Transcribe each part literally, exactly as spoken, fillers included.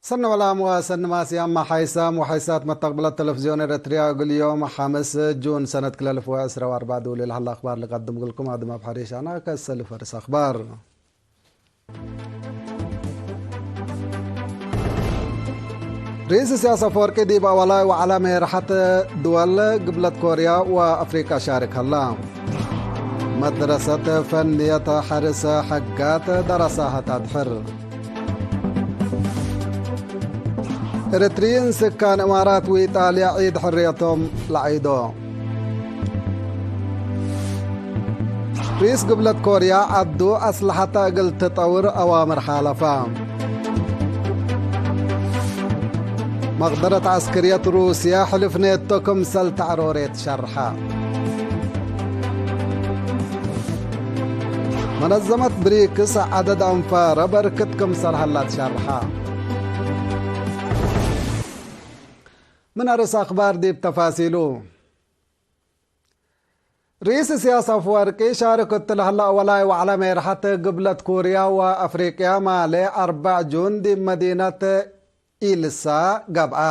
ሰኒ ዕላም ወሰኒ ማስያም፣ መሓይሳም ወሓይሳት መተቅብለት ተለፍዝዮን ኤረትርያ፣ እግል ዮም ሐምስ ጁን ሰነት ክልኤ አልፍ ወዕስራ ወአርበዕ ዱል ለሀለ አክባር ልቀድም እግልኩም። አድም አብ ሐሬሽ አነ ከሰል ፈርስ አክባር። ርኢስ ኢሳያስ አፈወርቂ ዲብ አወላይ ወዐለ ሜርሐት ድወል ግብለት ኮርያ ወአፍሪቀ ሻርክ ሀላ። መድረሰት ፈንየት ሐርስ ሐጋት ደረሳሀ ተድሕር። ኤረትርዪን ስካን እማራት ወኢጣልያ ዒድ ሕርየቶም ለዐይዶ። ርኢስ ግብለት ኮርያ ዐዱ አስለሐተ እግል ትጠውር አዋምር ሓለፈ። መቅደረት ዐስክርየት ሩስየ ሕልፍ ኔቶ ክምሰል ተዕሮሬት ሸርሐ። መነዘመት ብሪክስ ዐደድ አንፋረ በርክት ክምሰል ሀላ ትሸርሐ። ምን አርእስ አክባር ዲብ ተፋሲሉ። ርኢስ ኢሳያስ አፍወርቂ ሻርክ እት ለሀለ አወላይ ወዐለ ሜርሐት ግብለት ኮርያ ወአፍሪቅያ ማሌ አርበዕ ጁን ዲብ መዲነት ኢልሳ ገብአ።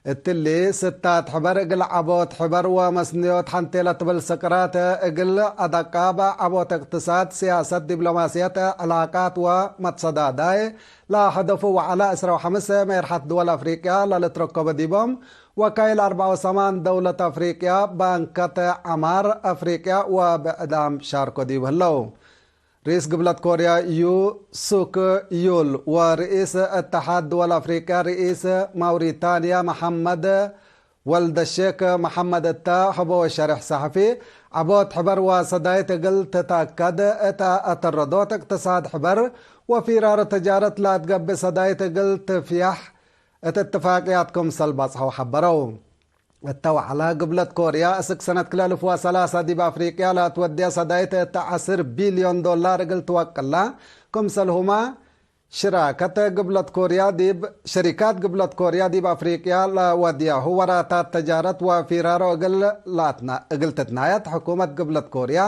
እትሊ ስታት ሕበር እግል ዐቦት ሕበር ወመስንዮት ሐንቴ ለትብል ስቅራት እግል አደቃብ ዐቦት እቅትሳድ፣ ሲያሰት፣ ዲብሎማስየት፣ ዕላቃት ወመትሰዳዳይ ለሀደፉ ወዐለ ዕስራ ወሐምስ ሜርሐት ድወል አፍሪቅያ ለልትረከቦ ዲቦም ወካይል አርበዕ ወሰማን ደውለት አፍሪቅያ፣ ባንከት ዐማር አፍሪቅያ ወብዕዳም ሻርኮ ዲብ ህለው። ርኢስ ግብለት ኮርያ ዩ ሱክ ዩል ወርኢስ እተሓድ ድወል አፍሪቅያ ርኢስ ማውሪታንያ መሐመድ ወልደሼክ መሐመድ እተ ሀበወ ሸሬሕ ሰሐፊ፣ ዐቦት ሕበር ወሰዳይት እግል ትተአከድ እተ አተረዶት እቅትሳድ ሕበር ወፊራሮ ተጃረት ለአትገብእ ሰዳይት እግል ትፍያሕ እት እትፋቅያት ክምሰል በጽሐው ሐበረው። እተ ወዐለ፣ ግብለት ኮርያ፣ እስክ ሰነት ክልኤ አልፍ ወሰላሳ ዲብ አፍሪቅያ ለአትወድየ ሰዳይት እተ ዐስር ቢልዮን ዶላር እግል ትወቅላ፣ ክምሰልሁመ ሽራከት ግብለት ኮርያ ዲብ፣ ሸሪካት ግብለት ኮርያ ዲብ አፍሪቅያ ለወድያሁ ወራታት ተጃረት ወፊራሮ እግል ለአትና-፣ እግል ትትናየት ሕኩመት ግብለት ኮርያ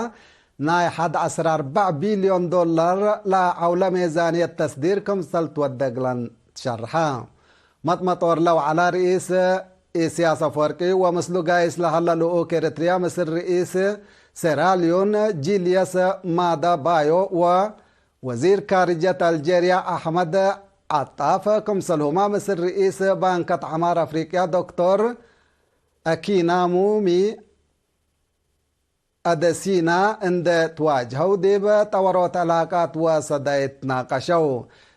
ናይ ሐድ ዐስር አርበዕ ቢልዮን ዶላር ለዐውለ ሜዛንየት ተስዲር ክምሰል ትወዴ እግለን ትሸርሐ። መጥመጦር ለወዐለ ርኢስ ኢሳያስ አፍወርቂ ወምስሉ ጋይስ ለሀለ ልኡክ ኤረትርያ ምስል ርኢስ ሴራልዮን ጂልየስ ማዳ ባዮ ወወዚር ካርጀት አልጄርያ አሕመድ ዐጣፍ፣ ክምሰልሁመ ምስል ርኢስ ባንከት ዐማር አፍሪቅያ ዶክቶር አኪናሙሚ አደሲና እንዴ ትዋጅሀው፣ ዲብ ጠወሮት ዕላቃት ወሰዳይት ናቀሸው።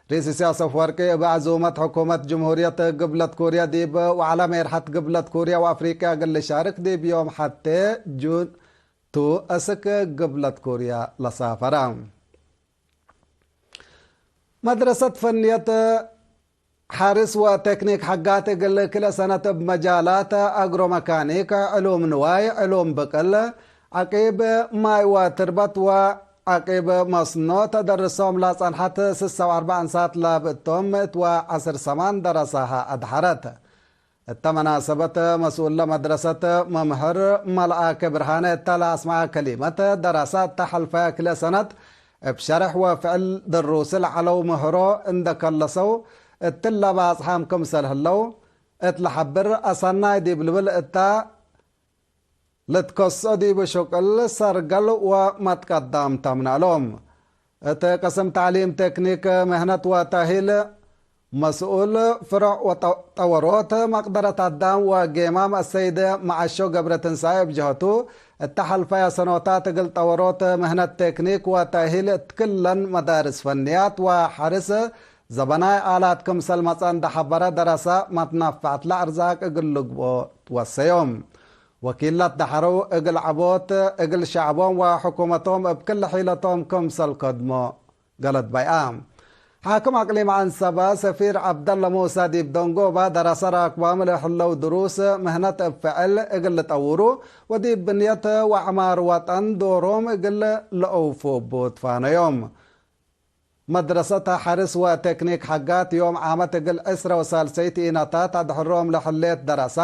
ርኢስ ኢሳያስ አፍወርቂ እብ ዐዙመት ሕኩመት ጅምሁርየት ግብለት ኮርያ ዲብ ወዐለ ሜርሐት ግብለት ኮርያ ወአፍሪቅያ እግል ልሻርክ ዲብ ዮም ሐቴ ጁን ቱ እስክ ግብለት ኮርያ ለሳፈረ። መድረሰት ፈንየት ሐርስ ወቴክኒክ ሐጋት እግል ክልኤ ሰነት እብ መጃላት አግሮ-መካኒክ፣ ዕሉም ንዋይ፣ ዕሉም ብቅል፣ ዐቂብ ማይ ወትርበት ወዐቂብ መስኖ ተደርሶም ለጸንሐት ስሳ ወአርበዕ አንሳት ለብእቶም ምእት ወዐስር ሰማን ደረሳሀ አድሐረት። እተ መናሰበት መስኡል ለመድረሰት መምህር መልአከ ብርሃነ እተ ለአስመዐ ከሊመት፣ ደረሰ እተ ሐልፈየ ክልኤ ሰነት እብ ሸርሕ ወፍዕል ድሩስ ለዐለው ምህሮ እንዴ ከለሰው እትለ ባጽሓም ክምሰል ህለው እት ለሐብር፣ አሰናይ ዲብ ልብል እተ ልትከስኦ ዲብ ሽቅል ሰርገል ወመትቀዳም ተምነአሎም። እት ቅስም ተዕሊም ቴክኒክ ምህነት ወተእሂል መስኡል ፍሮዕ ወጠ-፣ ጠወሮት መቅደረት አዳም ወጌማም አሰይድ መዐሾ ገብረትንሳኤ እብ ጀሀቱ፣ እተ ሐልፈየ ሰኖታት እግል ጠወሮት ምህነት ቴክኒክ ወተእሂል እት ክለን መዳርስ ፈንያት ወሐርስ ዘበናይ አላት ክምሰል መጸ እንዴ ሐበረ፣ ደረሰ መትነፈዕት ለአርዛቅ እግል ልግብኦ ትወሰዮም። ወኪላት ደሐረው እግል ዐቦት እግል ሸዕቦም ወሕኩመቶም እብ ክል ሒለቶም ክምሰል ከድሞ ገለት ባይአ። ሓክም አቅሊም ዐንሰበ ሰፊር ዐብደለ ሙሳ ዲብ ደንጎባ ደረሰ ራክባም ለህለው ድሩስ ምህነት እብ ፍዕል እግል ልጠውሩ ወዲብ ብንየት ወዐማር ወጠን ዶሮም እግል ለአውፉ እቡ ትፋነዮም። መድረሰት ሐርስ ወቴክኒክ ሐጋት ዮም ዓመት እግል ዕስረ ወሳልሰይት ኢነታት አድሕሮም ለሕሌት ደረሳ፣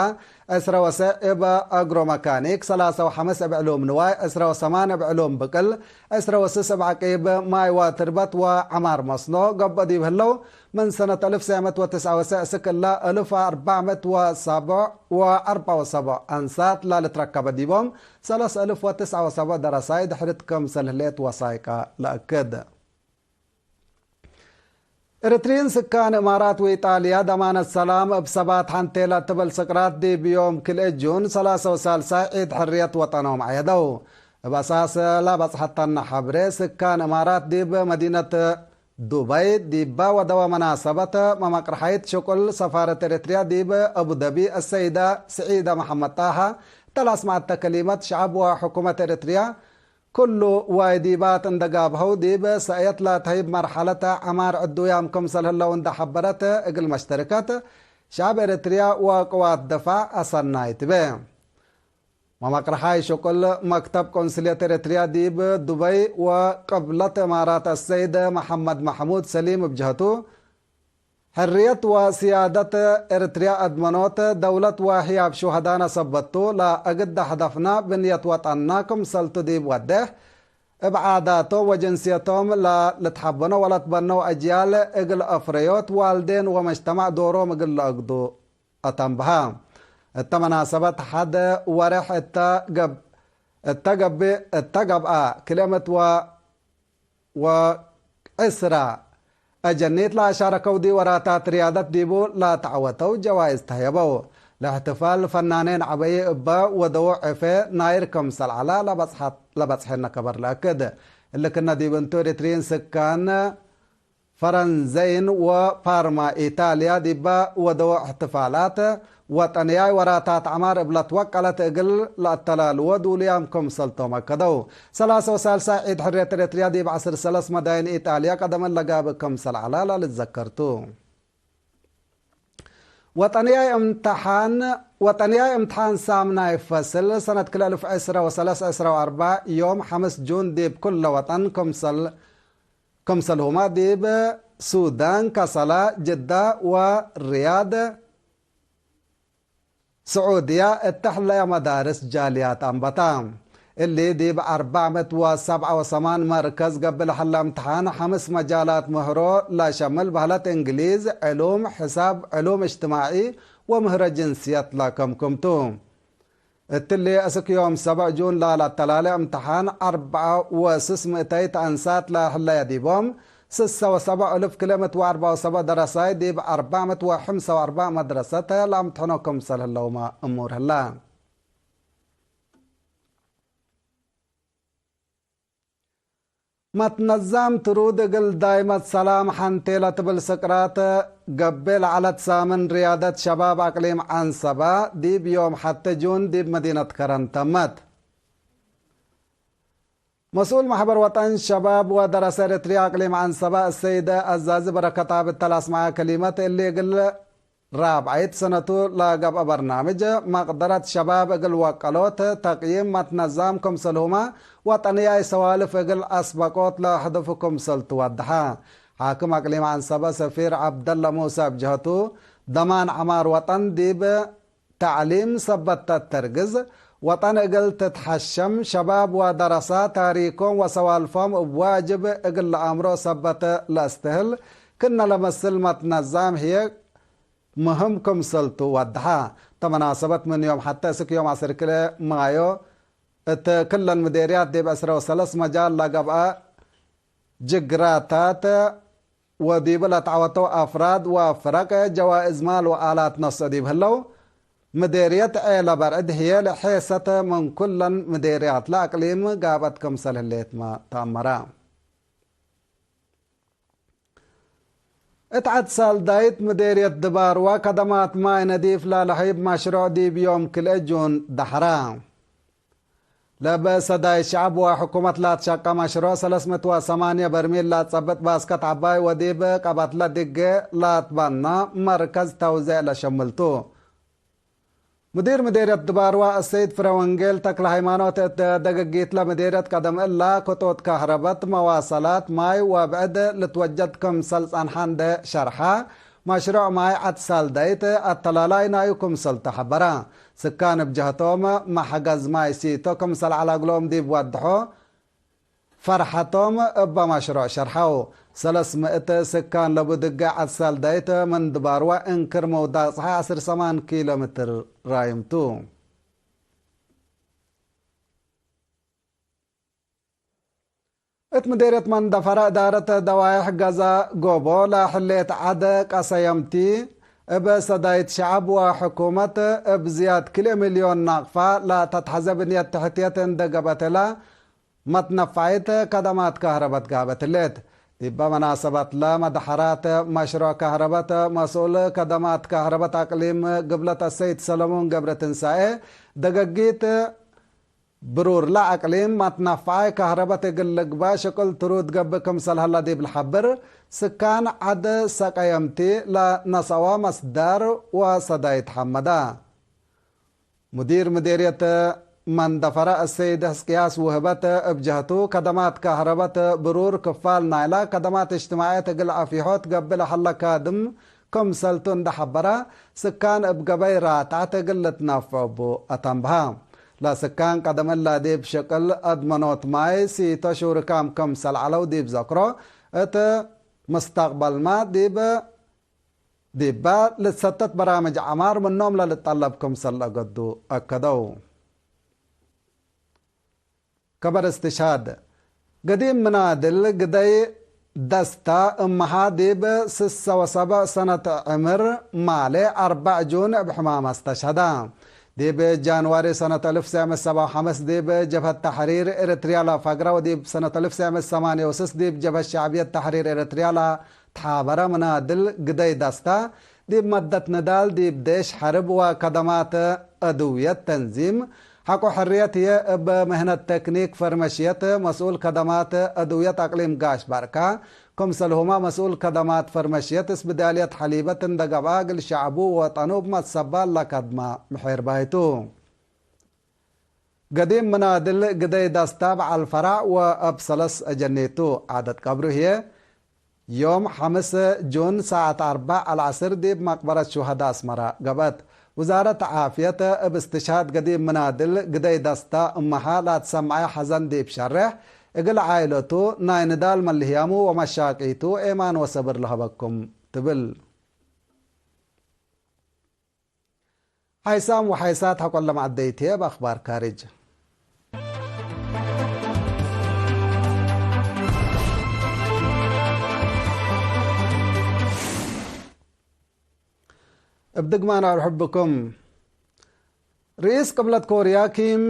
ዕስረ ወሰዕ እብ አግሮመካኒክ፣ ሰላሰ ወሐምስ እብ ዕሉም ንዋይ፣ ዕስረ ወሰማን እብ ዕሉም ብቅል፣ ዕስረ ወስስ እብ ዐቂብ ማይ ወትርበት ወዐማር መስኖ ገብአ ዲብ ህለው፣ ምን ሰነት አልፍ ሰዕ ምእት ወትስዐ ወሰዕ እስክ እለ አልፍ አርበዕ ምእት ወሰብዕ ወአርበዕ ወሰብዕ አንሳት ላልትረከበ ዲቦም፣ ሰለስ አልፍ ወትስዐ ወሰብዕ ደረሳይ ድሕሪት ክምሰል ህሌት ወሳይቀ ለአክድ። ኤረትርዪን ስካን እማራት ወኢጣልያ ደማነት ሰላም እብ ሰባት ሐንቴ ለትብል ስቅራት ዲብ ዮም ክልኤ ጁን ሰላሰ ወሳልሳይ ዒድ ሕርየት ወጠኖም ዐየደው። እብ አሳስ ለበጽሐተነ ሐብሬ፣ ስካን እማራት ዲብ መዲነት ዱበይ ዲበ ወደወ መናሰበት መመቅርሐይት ሽቁል ሰፋረት ኤረትርያ ዲብ አቡደቢ አሰይደ ስዒደ መሐመድ ጣሃ እተ ለአስመዐተ ከሊመት፣ ሸዐብ ወሕኩመት ኤረትርያ ክሉ ዋይ ዲባት እንደ ጋብሀው፣ ዲብ ሰእየት ለተህይብ መርሐለት ዐማር ዕዱያም ክምሰል ህለው እንደ ሐበረት፣ እግል መሽተርከት ሸዐብ ኤረትርያ ወቅዋት ድፋዕ አሰናይ ትቤ። መመቅርሓይ ሽቁል መክተብ ቆንስልየት ኤረትርያ ዲብ ዱበይ ወቅብለት እማራት አሰይድ መሐመድ መሕሙድ ሰሊም እብ ጀህቱ፣ ሕርየት ወስያደት ኤረትርያ አድመኖት፣ ደውለት ወህያብ ሹሀዳነ ሰበቱ፣ ለእግድ ሀደፍነ ብንየት ወጠንነ ክምሰልቱ ዲብ ወዴሕ፣ እብ ዓዳቶም ወጅንስየቶም ለልትሐበኖ ወለትበነው አጅያል እግል አፍረዮት፣ ዋልዴን ወመጅተማዕ ዶሮም እግል ለአግዱ አተንብሀ። እተ መናሰበት ሐድ ወሬሕ እተ ገብ-፣ እተ ገብእ፣ እተ ገብአ ክልኤ ምእት ወ-፣ ወዕስራ አጀኒት ለአሻረከው ዲወራታት ርያደት ዲቡ ለተዐወተው ጀዋይዝ ተህየበው። ለእሕትፋል ፈናኔን ዐበዪ እበ ወደው ዕፌ ናይር ክምሰል ዐለ ለበጽሐት-፣ ለበጽሐነ ከበር ለአክድ። እሊ ክነ ዲብ እንቱ ኤሪትርዪን ስካን ፈረንዘይን ወፓርማ ኢታልያ ዲበ ወደወ እሕትፋላት ወጠንያይ ወራታት ዐማር እብ ለትወቀለት እግል ለአተላልዎ ዱልያም ክምሰልቶም አከደው። ሰላሰ ወሳልሳይ ዒድ ሕርየት ኤረትርያ ዲብ ዐስር ሰለስ መዳይን ኢጣልያ ቀደመ ለጋብእ ክምሰል ዐለ ለልትዘከር ቱ። ወጠንያይ እምተሓን፣ ወጠንያይ እምተሓን ሳምናይ ፈስል ሰነት ክልኤ አልፍ ዕስረ ወሰለስ ዕስረ ወአርበዕ ዮም ሐምስ ጁን ዲብ ኩለ ወጠን ክምሰል ክምሰልሁመ ዲብ ሱዳን፣ ከሰላ፣ ጅዳ ወሪያድ፣ ስዑድያ እተ ህለየ መዳርስ ጃልያት አንበታ። እሊ ዲብ አርበዕ ምእት ወሰብዐ ወሰማን መርከዝ ገብእ ለሀለ እምትሓን፣ ሐምስ መጃላት ምህሮ ለሸምል በህለት እንግሊዝ፣ ዕሉም፣ ሕሳብ፣ ዕሉም እጅትማዒ ወምህረ ጅንስየት ለከምክም ቱ። እትሊ እስክ ዮም ሰብዕ ጁን ለለአተላሌ እምትሓን አርበዓ ወስስ ምእተይት አንሳት ለህለየ ዲቦም፣ ስሰ ወሰብዕ እልፍ ክልኤ ምእት ወአርበዓ ወሰብዕ ደረሳይ ዲብ አርበዕ ምእት ወሐምሳ ወአርበዕ መድረሰት ለአምትሐኖ ክምሰል ህለውመ እሙር ህለ። መትነዛም ትሩድ እግል ዳይመት ሰላም ሐንቴ ለትብል ስቅራት ገብእ ለዐለት ሳምን ርያደት ሸባብ አቅሊም ዐንሰበ ዲብ ዮም ሐቴ ጁን ዲብ መዲነት ከረን ተመት። መስኡል መሕበር ወጠን ሸባብ ወደረሰ ኤረትርያ አቅሊም ዐንሰበ አሰይደ አዛዚ በረከት አብ እተ ለአስመዐ ከሊመት እሊ እግል ራብዐይት ሰነቱ ለገብአ በርናምጅ መቅደረት ሸባብ እግል ወቀሎት ተቅይም መትነዛም ክምሰልሁመ ወጠንያይ ሰዋልፍ እግል አስበቆት ለአህደፉ ክምሰል ትወደሐ። ሓክም አቅሊም ዐንሰበ ሰፊር ዐብደለ ሙሰ እብ ጀህቱ፣ ደማን ዐማር ወጠን ዲብ ተዕሊም ሰበት ተትተርግዝ፣ ወጠን እግል ትትሐሸም፣ ሸባብ ወደረሳ ታሪኮም ወሰዋልፎም እብ ዋጅብ እግል ለአምሮ ሰበት ለአስትህል፣ ክነ ለመስል መትነዛም ህዬ ምህም ክምሰልቱ ወደሐ። እተ መናሰበት ምን ዮም ሐቴ እስክ ዮም ዐስር ክልኤ ማዮ እት ክለን ምዴርያት ዲብ ዕስረ ወሰለስ መጃል ለገብአ ጅግራታት ወዲቡ ለተዐወተው አፍራድ ወፍረቅ ጀዋእዝ ማል ወአላት ነስኦ ዲብ ህለው፣ ምዴርየት ዔለ በርዕድ ህዬ ለሔሰት ምን ኩለን ምዴርያት ለአቅሊም ጋብአት ክምሰል ህሌትመ ተአመረ። እት ዐድ ሳልዳይት ምዴርየት ድባርዋ ከደማት ማይ ነዲፍ ለለሀይብ መሽሩዕ ዲብ ዮም ክልኤ ጁን ደሐረ። ለበ ሰዳይ ሸዐብ ወሕኩመት ላትሸቀ መሽሩዕ ሰለስ ምእት ወሰማንየ በርሚል ላትጸብጥ ባስከት ዐባይ ወዲብ ቀበትለ ድጌ ላትበና መርከዝ ተውዜዕ ለሸምል ቱ። ሙዲር ምዴርየት ድባርዋ አሰይድ ፍረወንጌል ተክለሃይማኖት፣ እት ደገጊትለ ምዴርየት ቀደም እላ ክጦት ከህረበት፣ መዋሰላት ማይ ወብዕድ ልትወጀድ ክምሰል ጸንሐ እንዴ ሸርሐ፣ መሽሮዕ ማይ ዐድ ሳልዳይት አተላላይ ናዩ ክምሰል ተሐበረ። ስካን እብ ጀህቶም፣ መሕገዝ ማይ ሲቶ ክምሰል ዐለ እግሎም ዲብ ወድሖ፣ ፈርሐቶም እበ መሽሮዕ ሸርሐው። ሰለስ ምእት ስካን ለቡ ድገ ዐድ ሳልዳይት ምን ድባርወ እንክር ምውዳቅ ጸሓይ ዐስር ሰማን ኪሎ ሜትር ራዩም ቱ። እት ምዴርየት መንደፈረ እዳረት ደዋይሕ ገዛ ጎቦ ለሕሌት ዐድ ቀሰየምቲ፣ እብ ሰዳይት ሸዐብ ወሕኩመት እብ ዝያድ ክልኤ ሚልዮን ናቅፋ ለተትሐዘ ብንየት ተሕትየት እንዴ ገብአት እለ፣ መትነፋይት ከደማት ከህረበት ጋበት ህሌት። ዲበ መናሰበትለ መደሐራት መሽሮዕ ከህረበት መስኡል ከደማት ከህረበት አቅሊም ግብለት አሰይድ ሰለሙን ገብረትንሳኤ፣ ደገጊት ብሩርለ አቅሊም መትነፋይ ከህረበት እግል ልግበእ ሽቅል ትሩድ ገብእ ክምሰል ሀለ ዲብ ለሐብር፣ ስካን ዐድ ሰቀየምቲ ለነሰአወ መስዳር ወሰዳይት ሐመደ። ሙዲር ምዴርየት መንደፈረ አሰይድ ሕዝቅያስ ውህበት እብ ጀህቱ፣ ከደማት ከህረበት ብሩር ክፋል ናይላ ከደማት እጅትማዕየት እግል አፊሖት ገብእ ለሀለ ካድም ክምሰልቱ እንዴ ሐበረ፣ ስካን እብ ገበይ ራትዐት እግል ልትነፍዑ እቡ አተንብሀ። ለስካን ቀደም እለ ዲብ ሽቅል አድመኖት ማይ ሲቶ ሹርካም ክምሰል ዐለው ዲብ ዘክሮ፣ እት መስተቅበልመ ዲብ ዲበ ልትሰተት በራምጅ ዐማር ምኖም ለልጠለብ ክምሰል ለአገዱ አከደው። ከበር እስትሽሃድ፣ ገዲም ምናድል ግደይ ደስታ እመሃ ዲብ ስሰ ወሰብዕ ሰነት ዕምር ማሌ አርበዕ ጁን እብ ሕማም አስተሽሀደ። ዲብ ጃንዋሪ ሰነት አልፍ ወትሰዕ ምእት ሰብዓ ወሐምስ ዲብ ጀብሀት ተሕሪር ኤረትርያ ለፈግረ ወዲብ ሰነት አልፍ ወትሰዕ ምእት ሰማንየ ወስስ ዲብ ጀብሀት ሸዕብየት ተሕሪር ኤረትርያ ለ ተሓበረ ምናድል ግደይ ደስታ፣ ዲብ መደት ንዳል ዲብ ዴሽ ሐርብ ወከደማት አድውየት ተንዚም ሐቆ ሕርየት ህዬ እብ ምህነት ተክኒክ ፈርመሽየት መስኡል ከደማት አድውየት አቅሊም ጋሽ ባርካ፣ ክምሰልሁመ መስኡል ከደማት ፈርመሽየት እስብዳልየት ሐሊበት እንዴ ገብአ እግል ሸዐቡ ወወጠኑ እብ መትሰባል ለከድመ ምሒር ባይቱ። ገዲም ምናድል ግደይ ደስታ በዐል ፈራዕ ወእብ ሰለስ አጀኒቱ። ዓደት ቀብሩ ህዬ ዮም ሐምስ ጁን ሳዐት አርበዕ አልዐስር ዲብ መቅበረት ሹሀዳ አስመረ ገብአት። ውዛረት ዓፍየት እብ እስትሽሃድ ገዲም ምናድል ግደይ ደስታ እመሃ ላትሰምዐ ሐዘን ዲብ ሸሬሕ፣ እግል ዓኢለቱ ናይ ንዳል መልህያሙ ወመሻቂቱ ኤማን ወሰብር ለሀበኩም ትብል። ሓይሳም ወሓይሳት ሐቆለ መዐደይት ህዬ እብ አኽባር ካርጅ። እብ ድግማን አርሕብኩም። ርኢስ ቅብለት ኮርያ ኪም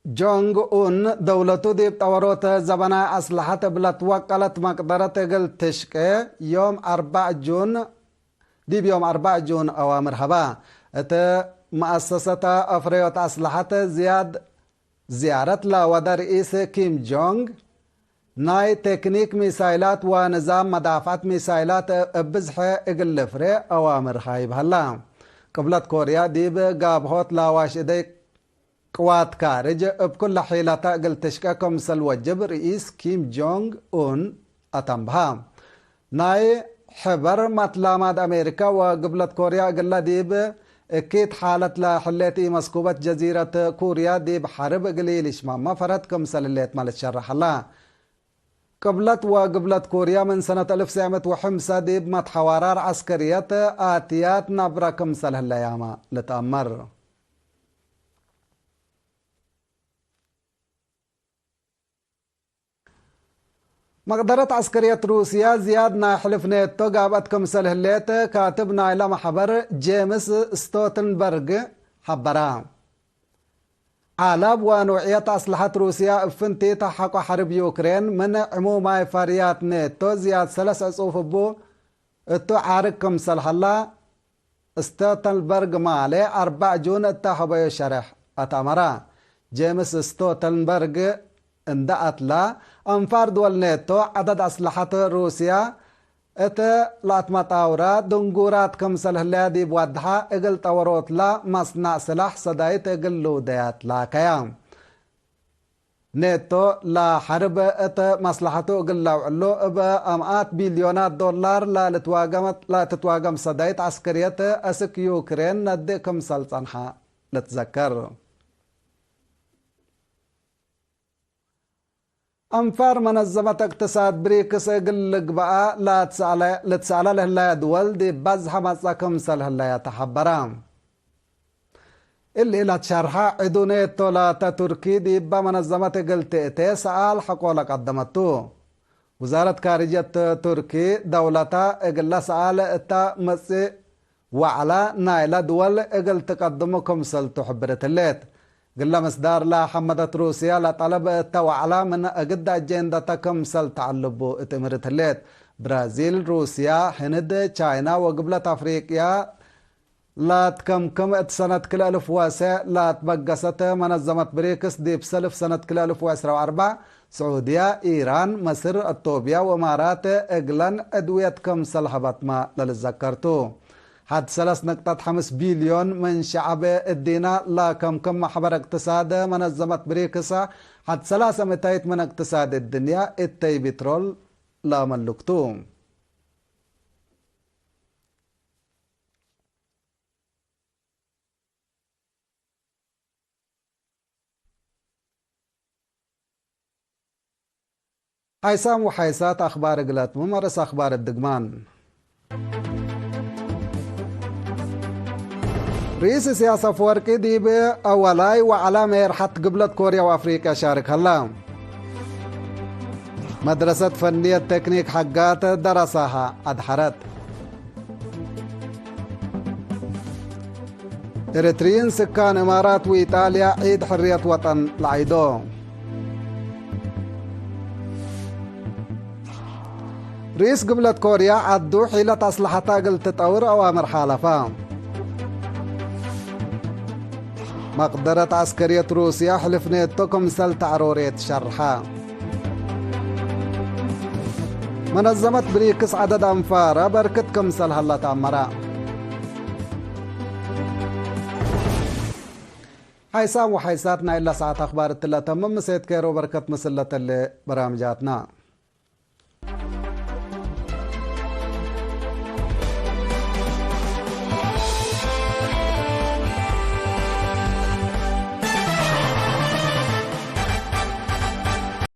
ጆንግ ኡን፣ ደውለቱ ዲብ ጠወሮተ ዘበናይ አስለሐት እብ ለትወቀለት መቅደረት እግል ትሽቄ፣ ዮም አርበዕ ጁን፣ ዲብ ዮም አርበዕ ጁን አዋምር ሀባ። እት መአሰሰተ አፍረዮት አስለሐት ዝያድ ዝያረት ለወደ ርኢስ ኪም ጆንግ፣ ናይ ቴክኒክ ሚሳይላት ወንዛም መዳፍዐት ሚሳይላት እብ ብዝሐ እግል ልፍሬ አዋምር ሃይብ ሀላ። ቅብለት ኮርያ ዲብ ጋብሆት ለአዋሽ እደይ ቅዋት ካርጅ እብ ኩለ ሒለተ እግል ትሽቄ ክምሰል ወጅብ ርኢስ ኪም ጆንግ ኡን አተንብሀ። ናይ ሕበር መትላማድ አሜሪከ ወግብለት ኮርያ እግለ ዲብ እኪት ሓለት ለህሌት ኢመስኩበት ጀዚረት ኩርያ ዲብ ሐርብ እግል ኢልሽመመ ፈረት ክምሰል ህሌትመ ልትሸረሕ ሀላ። ቅብለት ወግብለት ኮርያ ምን ሰነት አልፍ ወትሰዕ ምእት ወሐምሳ ዲብ መትሐዋራር ዐስከርየት አትያት ነብረ ክምሰል ህለያመ ልትአመር። መቅደረት ዐስከርየት ሩስያ ዝያድ ናይ ሕልፍ ኔቶ ጋብአት ክምሰል ህሌት ካትብ ናይለ መሕበር ጄምስ ስቶልተንበርግ ሐበረ። ዓላብ ወኖዕየት አስለሐት ሩስያ እብ ፍንቲት ሐቆ ሐርብ ዩክሬን ምን ዕሙማይ ፈርያት ኔቶ ዝያድ ሰለስ ዕጹፍ እቡ እቱ ዓርግ ክምሰል ሀላ፣ ስቶልተንበርግ ማሌ አርበዕ ጁን እተ ሀበዮ ሸሬሕ አትአመረ። ጄምስ ስቶልተንበርግ እንደ አትላ፣ አንፋር ድወል ኔቶ ዐደድ አስለሐት ሩስያ እት ለአትመጣውራ ድንጉራት ክምሰል ህለያ ዲብ ወድሐ፣ እግል ጠወሮትላ መስናዕ ስላሕ ሰዳይት እግል ልውደያት ላከያ። ኔቶ ለሐርብ እት መስለሐቱ እግል ለአውዕሎ፣ እብ አምኣት ቢልዮናት ዶላር ለልትዋገመት-፣ ለትትዋገም ሰዳይት ዐስከርየት አስክ ዩክሬን ነድእ ክምሰል ጸንሐ ልትዘከር። አንፋር መነዘመት እቅትሳድ ብሪክስ እግል ልግበአ ለትሰአለ-፣ ልትሰአለ ለህለየ ድወል ዲብ በዝሐ መጽአ ክምሰል ህለየ ተሐበረ። እሊ ለትሸርሐ ዕዱ ኔቶ ላተ ቱርኪ ዲበ መነዘመት እግል ትእቴ ሰኣል ሐቆ ለቀደመቱ። ውዛረት ካርጅየት ቱርኪ ደውለተ እግለ ሰኣል እተ መጽእ ወዐለ ናይለ ድወል እግል ትቀድሙ ክምሰልቱ ሕብርት ህሌት። እግለ ምስዳር ለሐመደት ሩስየ ለጠለብ እተ ወዐለ ምን እግድ አጄንደተ ክምሰል ተዐልቡ እት እምርት ህሌት። ብራዚል፣ ሩስየ፣ ህንድ፣ ቻይና ወግብለት አፍሪቅየ ላትከምክም እት ሰነት ክልኤ እልፍ ወሰዕ ላትበገሰት መነዘመት ብሪክስ፣ ዲብ ሰልፍ ሰነት ክልኤ እልፍ ወዕስራ ወአርበዕ፣ ስዑድየ፣ ኢራን፣ መስር፣ አቶብየ ወእማራት እግለን ዕድውየት ክምሰል ሀበትመ ለልዘከር ቱ። ሐድ ሰለስ ነቅጠት ሐምስ ቢልዮን ምን ሸዐብ እዲነ ለከምክም መሕበር እቅትሳድ መነዘመት ብሪክስ፣ ሐድ ሰላሰ ምእታይት ምን እቅትሳድ እድንየ እተይ ቢትሮል ለመልክ ቱ። ሓይሳም ወሓይሳት አኽባር እግል አትምም፣ አርእስ አኽባር እብ ድግማን። ርኢስ እስያስ አፈወርቂ ዲብ አወላይ ወዐለ ሜርሐት ግብለት ኮርያ ወአፍሪቅያ ሻርክ ሀላ። መድረሰት ፈንየት ቴክኒክ ሐጋት ደረሳሀ አድሐረት። ኤረትርዪን ስካን እማራት ወኢጣልያ ዒድ ሕርየት ወጠን ለዐይዶ። ርኢስ ግብለት ኮርያ ዐዱ ሒለት አስለሐተ እግል ትጠውር አዋምር ሓለፈ። መቅደረት ዐስከርየት ሩስየ ሕልፍ ኔቶ ክምሰል ተዐሮሬት ሸርሐ። መነዘመት ብሪክስ ዐደድ አንፋረ በርክት ክምሰል ሀለ ተአመረ። ሓይሳም ወሓይሳት ናይለ ሰዓት አኽባር እትለ ተምም፣ ምሴት ኬሮ በርከት ምስል ለተሌ በራምጃትና።